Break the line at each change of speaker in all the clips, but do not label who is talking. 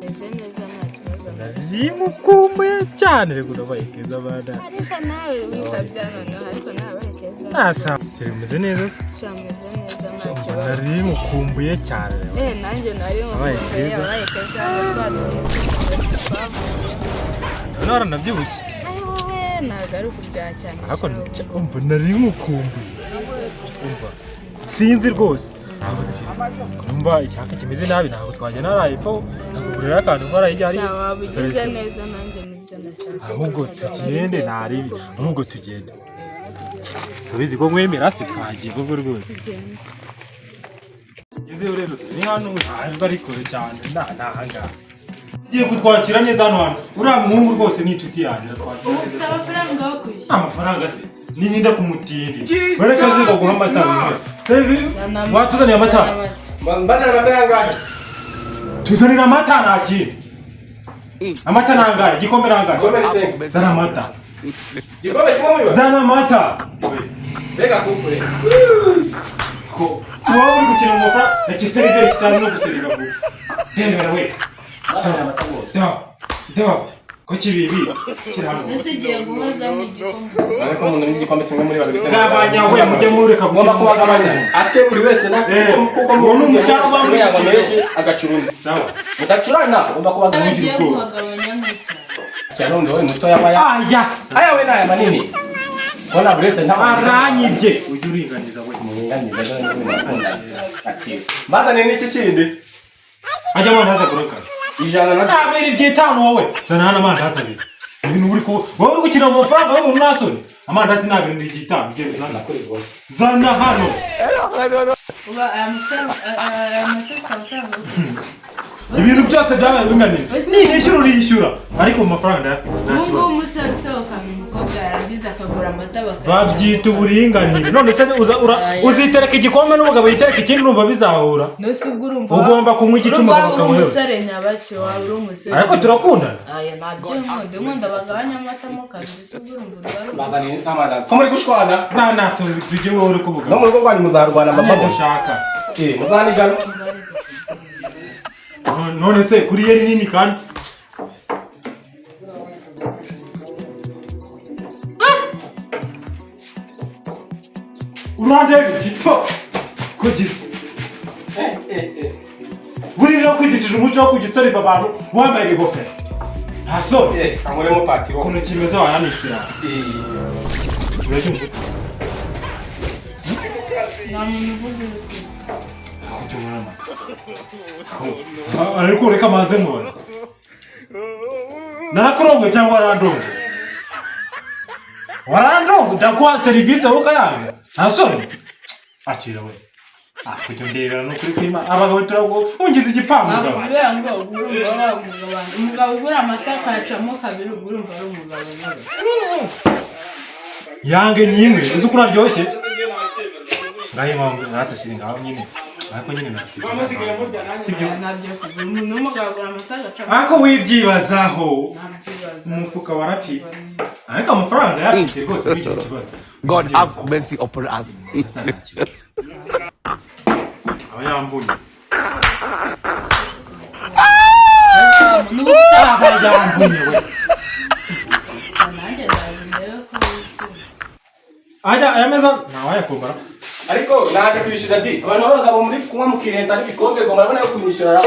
Meze neza, nta kibazo.
Nari cyane rero, urabaye keza bana.
Ariko nawe wikabya noneho, ariko nawe abaye keza.
Asa kiri meze neza se?
Sha, meze neza, nta kibazo.
Nari mukumbuye cyane rero.
Eh, nanjye nari
Wabaye
mukumbuye.
keza.
Wabaye keza, hano twa tuntu twavuye.
Ndabona waranabyibushye.
Ayi wowe, ntabwo ari ukubyaha cyane.
Ariko
sha, ubwo.
Umva, nari mukumbuye, umva, sinzi rwose ntabwo zishyira, numva icyaka kimeze nabi, ntabwo twagenda hariya epfo nakugurira akantu ko hariya hirya.
Sha, waba ugize neza, nanjye nibyo nashaka.
Ahubwo tugende, ntaribi, ahubwo tugende. Subizi ko nkwemera se, twagiye koko rwose.
Tugende.
Ngezeyo rero, ni hano, ntabwo ari kure cyane, ni ahangaha. Ugiye kutwakira neza hano hantu, uriya muhungu rwose ni inshuti yanjye, aratwakira
Ubu ufite
neza.
amafaranga yo kwishyura?
Amafaranga se ni ninda kumutindi bareka aze baguha amata. Watuzaniye amata?
Mbazana amata yangahe?
Tuzanira amata, nta kindi. Amata nangahe? Igikombe nangahe?
Igikombe ni 5.
Zana amata.
Igikombe kimwe muri bane.
Zana amata.
Mbega kukure.
Ko wowe uri gukina mu mafaranga na kiseriveri kitari no guseriva vuba, ndebera we.
Mbazana amata rwose.
Da da ko kibibi kiri hano.
Ese ugiye guhozamo igikombe?
Ariko umuntu n'igikombe kimwe muri babiri se.
Gabanya we, mujye mureka
Ngomba
gukina.
kubagabanya. Ate buri wese na kuko
Uwo ni umushahara uba muri
yanywa
iki.
menshi agacuruna.
Sawa.
Mudacurana, ugomba kubagabanya.
Bagiye
Ubwoba.
kuhagabanya nk'icyayi.
Cyane undi wowe mutoya waya.
Aya.
Aya we naya manini. Bona buri wese nta
Aranyibye, ujye uringaniza we.
Muringaniza none murakunda. Akira. Mbazane n'iki kindi?
Ajya amandazi agura kare.
100 na
Abiri by'itanu wowe. Zana hano amandazi abiri. Ibintu uri ku wowe uri gukina mu mafaranga y'umuntu ntasoni. Amandazi ni abiri n'iry'itanu, genda uzana.
Kuri rwose.
Zana hano.
Uba aya mafaranga, aya mata ufite amafaranga yo kwishyura?
Ibintu byose byabaye binganiye.
Ese-
Nishyura uriyishyura. Ariko mu mafaranga ndayafite. Nta
Ubu ngubu
kibazo.
umusore usohokana umukobwa, yarangiza akagura amata bakayanywa.
Babyita uburinganire. None se
Aya.
uzitereka igikombe n'umugabo yitereka ikindi, urumva bizahura?
Nose ubwo urumva
Ugomba kunywa igice,
urumva
umugabo
waba uri
akanywa yose.
umusore nyabaki, waba uri umusore.
Ariko turakundana.
Aya ntabyo nkunda, nkunda bagabanya amata mo kabiri, se ubwo urumva urwara?
Mbazane n'amandazi. Ko muri gushwana?
Zana tujye, wowe uri kuvuga.
No mu rugo rwanyu muzarwana
Ntabwo
amababo.
ushaka.
Eh, muzanigana.
None se kuri yeri nini kandi? Urandeba igito ko gisa? Buriya kwigishije umuco wo kujya useriva abantu wambaye ibigofero, nta soni?
Eh, kankuremo patiro.
Ukuntu kimeze wayanikira. Urabyumva ute?
Nta muntu uvuga urutwe.
Kujya ubona amata ariko reka manze nkubona, narakurongoye cyangwa warandongoye? Warandongoye, ndaguha serivisi wowe ukayanga, nta soni? Akira we. Ah, kujya undebera ni ukuri kwima abagabo turago ungize igipfamugabo.
Nakubwira ngo ubwo urumva wagugabanya, umugabo ugura amata akayacamo kabiri, ubwo urumva ari umugabo nyawe?
Yange nyimwe, uzi ukuntu aryoshye? Ngaho impamvu natashyira ngaho nyine, ariko nyine nakwiye, sibyo?
Ntabyo kugira umuntu w'umugabo agura amata agacamo.
Ariko wibyibazaho.
Ntabyibaza.
Umufuka waraciye, ariko amafaranga yafite rwose, ntugire ikibazo.
God have mercy upon us.
Aba yamvunye.
N'ubu ufite
Aba yamvunye we.
Nanjye ndaza ndebe ko wishyura.
Ajya aya meza ntawayakumbara.
Ariko naje kwishyuza di. Abantu b'abagabo muri kunywa mukirenza n'ibikombe ngo murabona yo kunyishyura.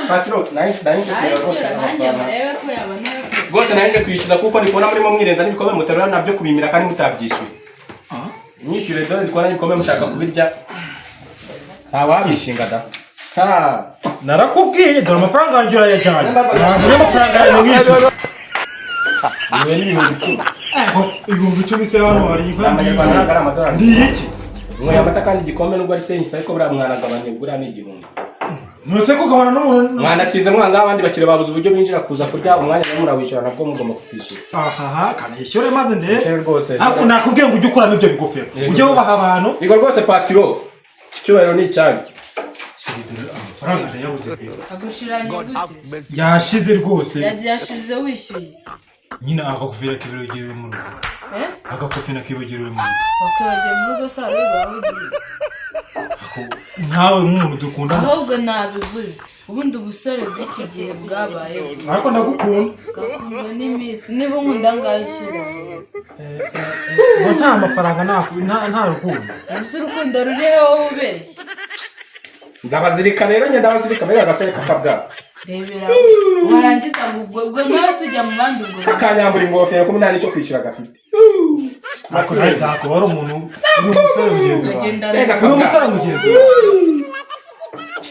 Patiro, nari nje kureba rwose.
Ayishyura nanjye
Amafaranga.
murebe ko yabona ayo kwishyura.
Rwose nari nje kwishyuza kuko ndi kubona murimo mwirenza n'ibikombe muterura nabyo kubimira kandi mutabyishyuye. Myishyure dore ndi kubona n'ibikombe mushaka kubirya. Nta wabishinga da. Ha.
Narakubwiye, dore amafaranga yanjye urayajyanye, ntabwo amafaranga yanjye mwishyura.
Niwe n'10,000.
10,000 se hano hari inka?
Ni amanyarwanda, ntabwo ari amadolari.
Ndi iki?
Nyweye amata kandi igikombe nubwo ari sensi, ariko buriya mwanagabanye, buriya ni 1000.
Ntuse kugabana n'umuntu.
Mwanatize mwanga abandi bakiriya babuze uburyo binjira kuza kurya, umwanya nawe murawicara, nabwo mugomba kutwishyura.
Ahaha, kanayishyure maze ndebe.
Ishyure rwose.
Ariko nakubwiye ngo ujye ukuramo ibyo bigofero.
Yego.
Ujye wubaha abantu.
Yego rwose patiro. Icyubahiro ni icyanyu.
Dore amafaranga ndayabuze pe.
Agushiranye
God have
gute?
mercy.
Yashize rwose.
Yashize wishyuye iki?
Nyine agakofero kibagiriwe mu rugo.
Eh?
Agakofero kibagiriwe mu rugo.
Bakwibagiwe mu rugo se, wari wabugiye?
Nkawe nk'umuntu dukundana.
Ahubwo nabivuze. Ubundi ubusore bw'iki gihe bwabaye
Ariko ndagukunda.
Gakundwa n'iminsi. Niba unkunda, ngaho ishyira.
Ngo nta mafaranga, nta rukundo.
Ese urukundo ruriho wowe ubeshya?
Ndabazirika rero njye, ndabazirika mbega agasore kakabwa.
Rebera, warangiza ngo ubwo mwese ujya mu bandi ngo
Kakanyambura ingofero kumwe, nta n'icyo kwishyura gafite.
Ariko nawe byakuba ari umuntu, uri umusore mugenzi wawe.
Ukagenda.
Mbega.
Uri umusore mugenzi wawe.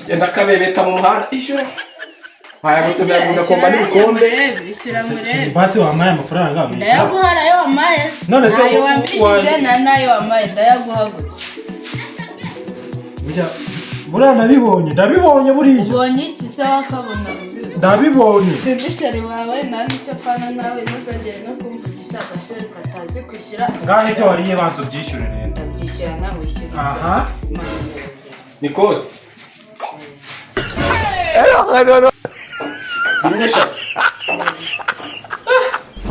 Genda kabebeta mu muhanda, ishyura aya gutumira n'ibikombe.
Ishyura murebe.
Basi wampaye amafaranga wishyura.
Ndayaguha ayo wampaye se.
None se
Ntayo wambikije na nayo wampaye ndayaguha gutya.
Buriya ndabibonye, ndabibonye buriya.
Ubonye iki se wakabona ubizi?
Ndabibonye.
Sindi chéri wawe, nta n'icyo apfana nawe. Ntuzongere no kumvugisha. Agasheri katazi kwishyura.
Ngaho ibyo wariye banza ubyishyure rero.
Ndabyishyura, nawe wishyura ibyo.
Aha.
Imana neza.
Ni kode rimwe, eshatu,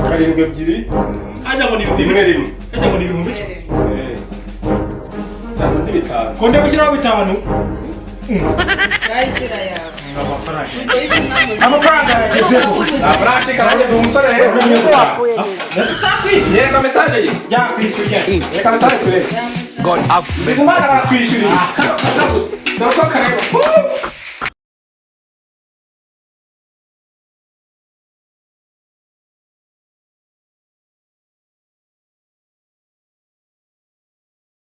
karindwi, ebyiri,
Ajya ngo ni ibihumbi
rimwe, rimwe.
Ajya ngo ni 10,000.
Eh. Bitanu n'ibitanu.
Ko ndeba gushyiraho bitanu.
Ngaho ishyura yawe.
Amafaranga.
Ubwo ibyo.
Amafaranga yagezeho.
Ntabwo uracika nanjye ndi umusore rero. Yereka message ye.
Yakwishyuye.
Yereka message turebe.
God have mercy.
Bizimana barakwishyuriye. Dore ko kareba.